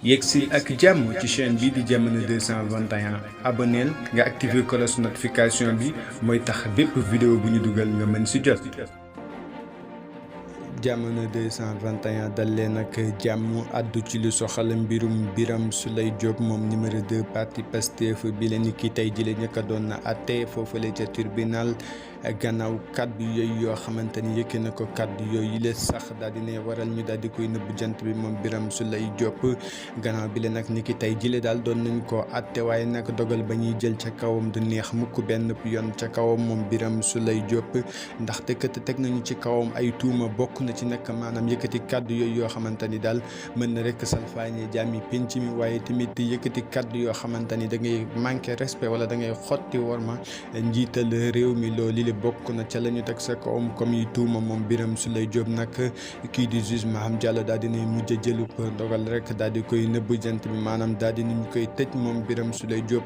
yegsil ak jàmm ci chaîne bi di Diamano 221 abonneel nga activer cloche notification bi mooy tax bépp vidéo bu ñu dugal nga mën ci jot. Diamano 221 dal leen ak jàmm àddu ci lu soxal mbirum Birame Souleye Diop moom numéro 2 parti Pastef bi leen ki tey jii la ñëkk a doon na àtte foofule ca tribunal gannaaw kàddu yooyu yoo xamante ni yëkkee na ko kàddu yooyu la sax daal di ne waral ñu daal di koy nëbb jant bi moom Birame Souleye Diop gannaaw bi la nag ni ki tey jii daal doon nañ ko àtte waaye nag dogal ba ñuy jël ca kawam du neex mukk benn yoon ca kawam moom Birame Souleye Diop ndaxte kat teg nañu ci kawam ay tuuma bokk na ci nag maanaam yëkkati kàddu yooyu yoo xamante ni daal mën na rek salfaañe jàmmi penc mi waaye tamit yëkkati kàddu yoo xamante ni da ngay manqué respect wala da ngay xotti worma njiital réew mi loolu li bokk na ca la ñu teg sa kawam comme yi tuuma moom Birame Souleye Diop nag kii di juge Maham Diallo daal di ne mujj jëlub ndogal rek daal di koy nëbb jant bi maanaam daal di ni ñu koy tëj moom Birame Souleye Diop.